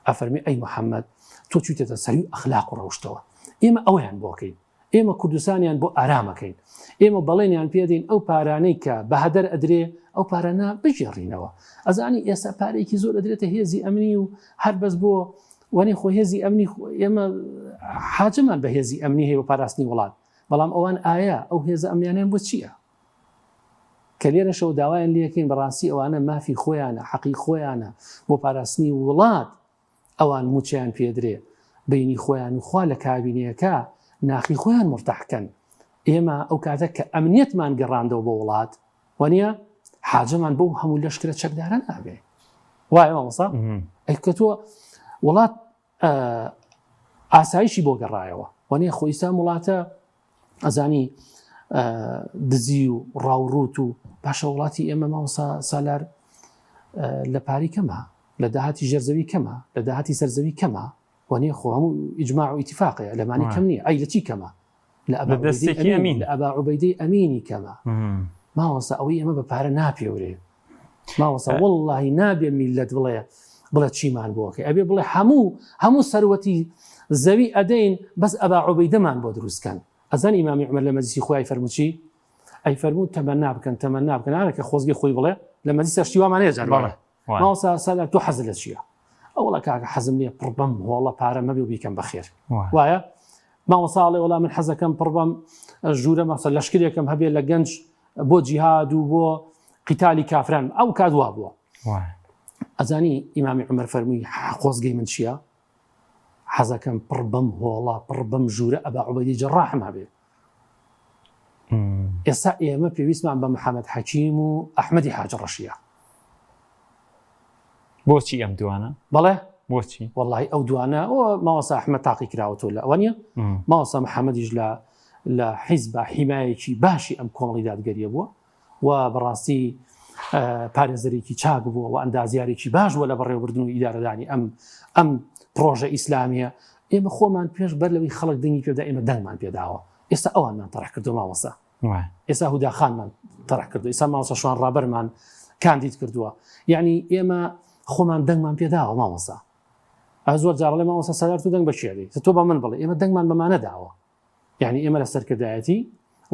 ئەفەرمێ ئەی محمد تۆ چویتەتە سەروی ئەخلاق و ڕەوشتەوە ئێمە ئەوەیان بۆ ئەکەین ئێمە کوردستانیان بۆ ئارام ئەکەین ئێمە بەڵێنیان پێدەین ئەو پارانەی کە بە هەدەر ئەدرێ ئەو پارانە بگێڕینەوە ئەزانی ئێستا پارەیەکی زۆر ئەدرێتە هێزی ئەمنی و هەر بەس بۆ وەنی خۆ هێزی ئەمنی ئێمە حاجەمان بە هێزی ئەمنی هەیە بۆ پاراستنی وڵات بەڵام ئەوان ئایا ئەو هێزە ئەمنیانیان بۆ چییە؟ کە لێرەشەوە داوایان لەکەین بەڕاستی ئەوانە مافی خۆیانە حەقی خۆیانە بۆ پاراستنی وڵات ئەوان موچەیان پێدرێ بینی خۆیان و خوا لە کابینەیەکە ناخی خۆیان مرتاحکەن ئێمە ئەو کاتە کە ئەمنیەتمان گەڕاندەوە بۆ وڵات وانە حاجەمان بەو هەموو لەشکرە چەکدارە نابێ وایە مامۆستا ئەی کە تۆ وڵات ئاسایشی بۆ گەڕایەوە وانە خۆ ئیستا وڵاتە ئەزانی دزی و ڕاوڕوت و باشە وڵاتی ئێمە مامۆستا سالار لە پاری کەمە لە داهاتی ژێرزەوی کەمە لە داهاتی سەرزەوی کەمە وانە خۆ هەموو ئیجماع و ئیتفاقەیە لەمانی کەم نییە ئەی لە چی کەمە لە ئەبا عوبەیدەی ئەمین لە ئەبا عوبەیدەی ئەمینی کەمە مامۆستا ئەوەی ئێمە بە پارە ناپێورێ مامۆستا وەڵڵاهی نابێ میللەت بڵێ بڵێ چیمان بۆکەی ئەبێ بڵێ هەموو هەموو سەروەتی زەوی ئەدەین بەس ئەبا عوبەیدەمان بۆ دروستکەن ئەزان ئیمامی عومەر لە مەجلیسی خۆی فەرموو چی ئەی فەرموو تەمەنا بکەن تەمەنا بکەن ئارە کە خۆزگەی خۆی بڵێ لە مەجلیسا شتی وامان هەیە جار وایە مامۆستا سالار تۆ حەزت لە چییە؟ ئەوەڵا کاکە حەزم لێ پڕ بەم هۆڵە پارە مەبێ و بیکەم بەخێر وایە مامۆستا ئەڵێ وەڵا من حەزەکەم پڕ بەم ژوورە مەسە لەشکرێکم هەبێ لە گەنج بۆ جیهاد و بۆ قیتالی کافران ئەو کات وا بووە ئەزانی ئیمامی عمر فەرمووی خۆزگەی من چییە؟ حەزەکەم پڕ بەم هۆڵە پڕ بەم ژوورە ئەبا عوبەیدی جەڕاحم هەبێ ئێستا ئێمە پێویستمان بە محەممەد حەکیم و ئەحمەدی حاجە ڕەشیە بۆچی ئەم دوانە بەڵێ بۆچی وەڵی ئەو دوانە ئەو ماوەسا ئەحمەد تاقی کراوەتەوە لە ئەوە نیە ماوەسا محەممەدیش لە لە حیزبە حیمایەکی باشی ئەم کۆمەڵی دادگەریە بووە و بەڕاستی. پارێزەرێکی چاک بووە و ئەندازیارێکی باش بووە لە بەڕێوەبردن و ئیدارەدانی ئەم ئەم پرۆژە ئیسلامیە ئێمە خۆمان پێش بەر لەوەی خەڵک دەنگی پێدا ئێمە دەنگمان پێداوە ئێستا ئەوانمان تەرح کردو مامۆستا ئێستا هودا خانمان تەرح کردو ئێستا مامۆستا شوان ڕابەرمان کاندید کردووە یعنی ئێمە خۆمان دەنگمان پێداوە مامۆستا ئە زۆر جارڵێ مامۆستا سەدار تو دەنگ بەکێ تۆ بە من بڵێ ئێمە دەنگمان بەمانە داوە یعنی ئێمە لە سەرکردایەتی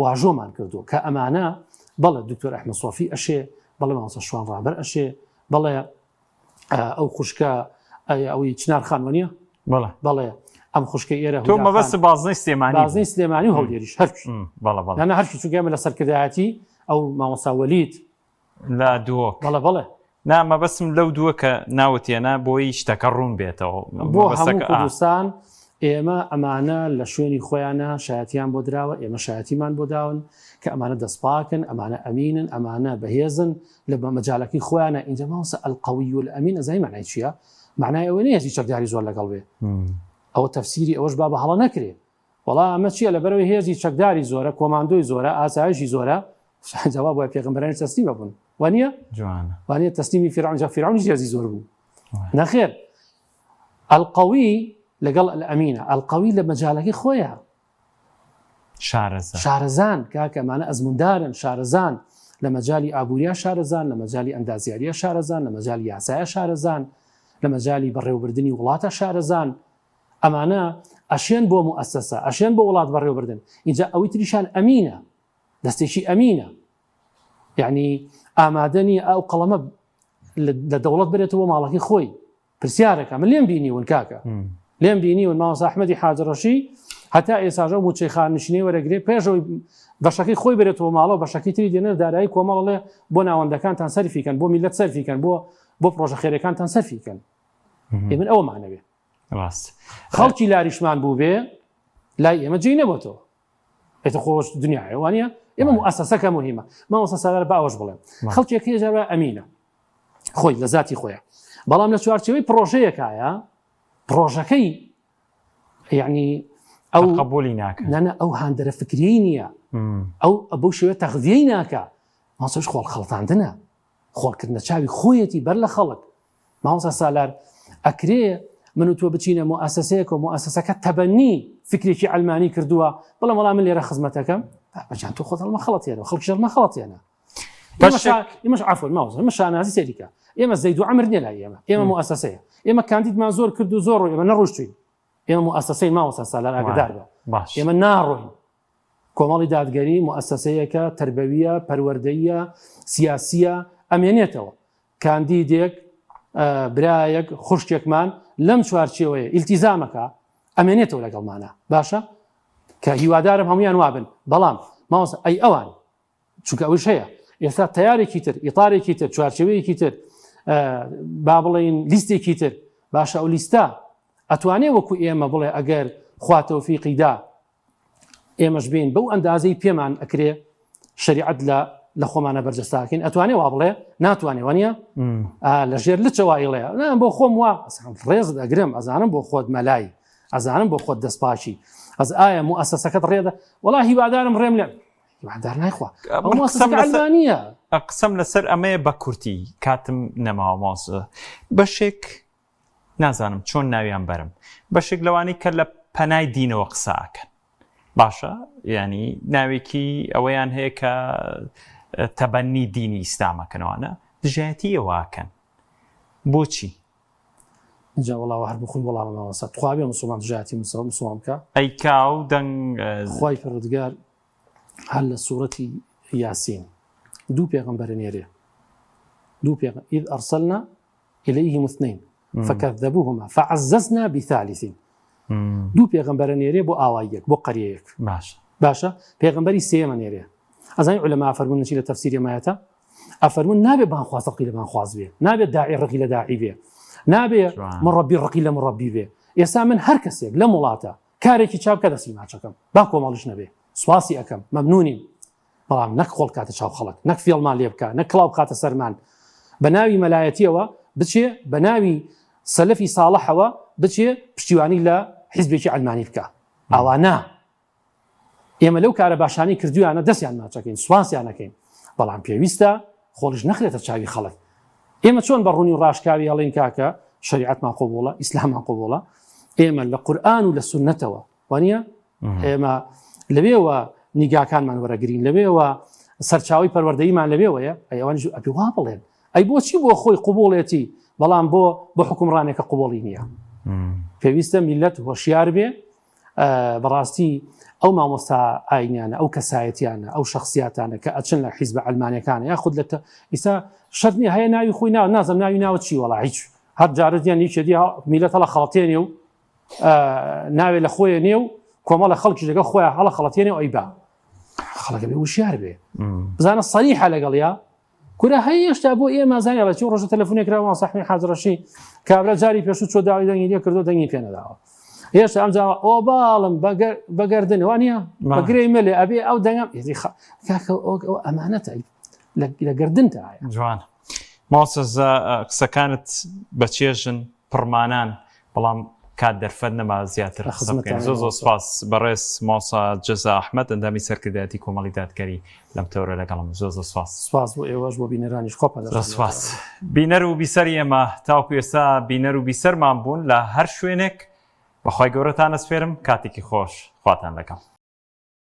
واژۆمان کردو کە ئەمانە بەڵێ دکتۆر ئەحمە سۆفی ئەشێ بەڵێ مامۆستا شوان ڕابەر ئەشێ بەڵێ ئەو خوشکە ئەوەی چنار خان وەنیە بەڵێ بەڵێ ئەم خوشکە ئێرە تۆ مەبەست بازنەی سلێمانی بازنەی سلێمانی و هەولێریش هەر بەڵێ بەڵێ نە هەرچی چونکە ئێمە لە سەرکردایەتی ئەو مامۆستا وەلید لە دووەک بەڵێ بەڵێ نا مەبەستم لەو دووە کە ناوت هێنا بۆی شتەکە ڕوون بێتەوە بۆ هەموو کوردستان ئێمە ئەمانە لە شوێنی خۆیانە شایەتیان بۆ دراوە ئێمە شایەتیمان بۆ داون کە ئەمانە دەستپاکن ئەمانە ئەمینن ئەمانە بەهێزن لە بە مەجالەکەی خۆیانە ئینجا مامۆستا القوی الامین ئەزانی معنای چییە معنای ئەوە نییە هێزی چەکداری زۆر لەگەڵ بێ ئەوە تەفسیری ئەوەش با بە هەڵە نەکرێ وەڵا ئەمە چییە لەبەرەوەی هێزی چەکداری زۆرە کۆماندۆی زۆرە ئاسایشی زۆرە جواب وای پێغەمبەرانی تەسلیم بوون وانە جوانە وانە تەسلیمی فیرعون جا فیرعونیش هێزی زۆر بوو نەخێر القوی لەگەڵ الامینە القوی لە مەجالەکەی خۆیە شارەزا. شارەزان کاکە ئەمانە ئەزموندارن شارەزان لە مەجالی ئابووریا شارەزان لە مەجالی ئەندازیاریە شارەزان لە مەجالی یاسایە شارەزان لە مەجالی بەڕێوەبردنی وڵاتە شارەزان ئەمانە ئەشێن بۆ موئەسەسە ئەشێن بۆ وڵات بەڕێوەبردن ئینجا ئەوی تریشان ئەمینە دەستێکی ئەمینە یعنی ئامادە نییە ئەو قەڵەمە لە دەوڵەت برێتەوە ماڵەکەی خۆی پرسیارەکە من لێم بینیون کاکە لێم بینیون مامۆستا ئەحمەدی حاجڕەشی هەتا ئێساژە موچەی خانشینەی وەرەگرێ پێشەوەی بەشەکەی خۆی برێتەوە ماڵەوە بەشەکەی تری دێنەر دارایی کۆمەڵێ بۆ ناوەندەکانتان سەرفیکەن بۆ میلەت سەرفیکەن بۆ بۆ پرۆژە خێرەکانتان سەرفیکەن من ئەومانەوێ ڕاست خەڵکی لاریشمان بوو بێ لای ئێمە جێی نەبێتەوە ئێتە خۆش دنیاە وانە ئێمە موئەسەسەکە مهمە مامۆستا سالار با ئەوەش بڵێم خەڵکێک هەیە جار وایە ئەمینە خۆی لە زاتی خۆیە بەڵام لە چوارچێوەی پرۆژەیەکایە پرۆژەکەی یعنی ئەو قبولی ناکە نەنە ئەو هاندەرە فکری نییە ئەو بەو شێوە تەغذیەی ناکە ماسەش خۆڵ خەڵتاندنە خۆڵکردنە چاوی خۆیەتی بەر لە خەڵک مامۆستا سالار ئەکرێ من و تۆ بچینە موئەسەسەیەک و موئەسەسەکە تەبەنی فکرێکی عەلمانی کردووە بڵێم وەڵا من لێرە خزمەتەکەم بابەجان تۆ خۆت هەڵمەخەڵەتێنەوە خەڵکیش هەڵمەخەڵەتێنە ئێمەش عەفوەن مامۆستا ئێمە شانازی سەیریکە ئێمە زەید و عەمر نییە لای ئێمە ئێمە موئەسەسەیە ئێمە کاندیدمان زۆر کرد و زۆر ڕۆی ئێمە نەڕۆیشتوین ئێمە موئەسەسەی مامۆستا سالار ئاگدار بە ئێمە ناڕۆین کۆمەڵی دادگەری موئەسەسەیەکە تەربەویە پەروەردەییە سیاسیە ئەمێنێتەوە کاندیدێک، برایەک، خوشکێکمان لەم چوارچێوەیە ئیلتیزامەکە ئەمێنێتەوە لەگەڵمانە باشە کە هیوادارم هەمویان وابن بەڵام مامۆستا ئەی ئەوان چونکە ئەوش هەیە ئێستا تیارێکی تر ئیتارێکی تر چوارچێوەیەکی تر با بڵین لیستێکی تر باشە ئەو لیستە ئەتوانێ وەکو ئێمە بڵێ ئەگەر خوا تەوفیقیدا ئێمەش بین بەو ئەندازەی پێمان ئەکرێ شریعەت لە لە خۆمانە بەرجەستاکەین ئەتوانێ وا بڵێ ناتوانێ وانە لە ژێر لچەوە ئیڵێ بۆ خۆم وا ڕێزت ئەگرم ئەزانم بۆ خۆت مەلای ئەزانم بۆ خۆت دەستپاکی ئەز ئایا موئەسەسەکەت ڕێدە وڵا هیوادارم ڕێم لێ هیوادار نایخوا نییە قسەم لەسەر ئەمەیە بە کورتی کاتم نەماوە ماوسە بەشێک نازانم چۆن ناویان بەرم بەشێک لەوانەی کە لە پەنای دینەوە قسە ئەکەن باشە ینی ناوێکی ئەوەیان هەیە کە تەبەنی دینی ئیسلامەکەنەوەە دژایەتی ئەوەکەن بۆچی جا وەڵا هەر بخۆی وەڵامە مامۆستا تخوا بێ مسلمان دژایەتی مسلمان بکە ئەی کاو دەنگ خوای پەروەردگار هەر لە سوڕەتی یاسین دوو پێغەمبەر نێرێ دوو پێغ إذ أرسلنا إليهم اثنين فكذبوهما فعززنا بثالث دوو پێغەمبەرە نێرێ بۆ ئاواییەک بۆ قەریەیەک باش باشە پێغەمبەری سێمە نێرێ ئەزانی علەما فەرمونون چی لە تەفسیری مایەتە ئەفەرمون نابێ بانخواز ڕقی لە بانخواز بێ نابێت داعی ڕقی لە داعی بێ نابێ مڕەبی ڕقی لە مڕەبی بێ ئێستا من هەر کەسێک لەم وڵاتە کارێکی چاک بکە دەستی ماچەکەم با کۆمەڵیش نەبێ سوپاسی ئەەکەم مەمنونیم بەڵام نەک خۆڵ بکاتە چاو خەڵک، نەک فێڵمان لێ بکا، نەک کڵاو بخاتە سەرمان، بە ناوی مەلایەتیەوە بچێ، بە ناوی سەلەفی ساڵحەوە بچێ پشتیوانی لە حیزبێکی عەلمانی بکا. ئاوا نا. ئێمە لەو کارە باشانەی کردویانە دەستیان ماچەکەین، سوپاسیان ئەکەین، بەڵام پێویستە. خۆڵیش نەخرێتە چاوی خەڵک. ئێمە چۆن بە ڕوونی و ڕاشکاوی ئەڵێین کاکە شەریعەتمان قبوڵە، ئیسلاممان قبوڵە، ئێمە لە قورئان و لە سوننەتەوە، وانییە؟ ئێمە لەوێوە نیگاکانمان وەرەگرین، لەوێوە سەرچاوەی پەروەردەییمان لەوێوەیە، ئەی ئەوانیش ئەبێ وا بڵێن. ئەی بۆچی بۆ خۆی قبوڵێتی بەڵام بۆ بۆ حوکمڕانێکە قبوڵی نییە؟ پێویستە میللەت هۆشیار بێ، بەڕاستی ئەو مامۆستا ئاینیانە ئەو کەسایەتیانە ئەو شخصیاتانە کە ئەچن لە حیزبە عەلمانەکانە یاخود لە ئیسا شەرت نییە هەیە ناوی خۆی ناو نازم ناوی ناوە چی وەڵا هیچ هەر جارەتیان یەکێتی میلەت هەڵە خەڵتێنێ و ناوێ لە خۆیە نێ و کۆمەڵە خەڵکی لەگەڵ خۆیان هەڵە خەڵەتێنێ و ئەی با خەڵەکە بێ وشیار بێ بزانە سەریحە لەگەڵیا کورە هەی هێشتا بۆ ئێمە زانانی ئەڵێ چی ڕۆژە تەلەفۆنێک کرا وان سەحمی حاجڕەشی کابرا جاری پێشوو چۆ داوای دەنگی لێ کردو دەنگی پێ نەداوە هێشتا ئەم جاوە ئۆ باڵم بەگەردن وانە بەگرەی مەلێ ئەبێ ئەو دەنگم کاکە ئەو ئەمانەتە لە گردنتە جوان ماوسەزا قسەکانت بەچێژن پڕمانان بەڵام کات دەرفەت نەما زیاتر قسە بکەین زۆر زۆر سپاس بەڕێز مامۆستا جەزا ئەحمەد ئەندامی سەرکردایەتی کۆمەڵی دادگەری لەم تەورە لەگەڵم زۆر زۆر سپاس. سپاس بۆ ئێوەش بۆ بینەرانیش خوا پاداشتتان زۆر سپاس بینەر و بیسەری ئێمە تاوەکو ئێستا بینەر و بیسەرمان بوون لە هەر شوێنێک بەخوای گەورەتان ئەسپێرم کاتێکی خۆش خواتان لەگەڵ.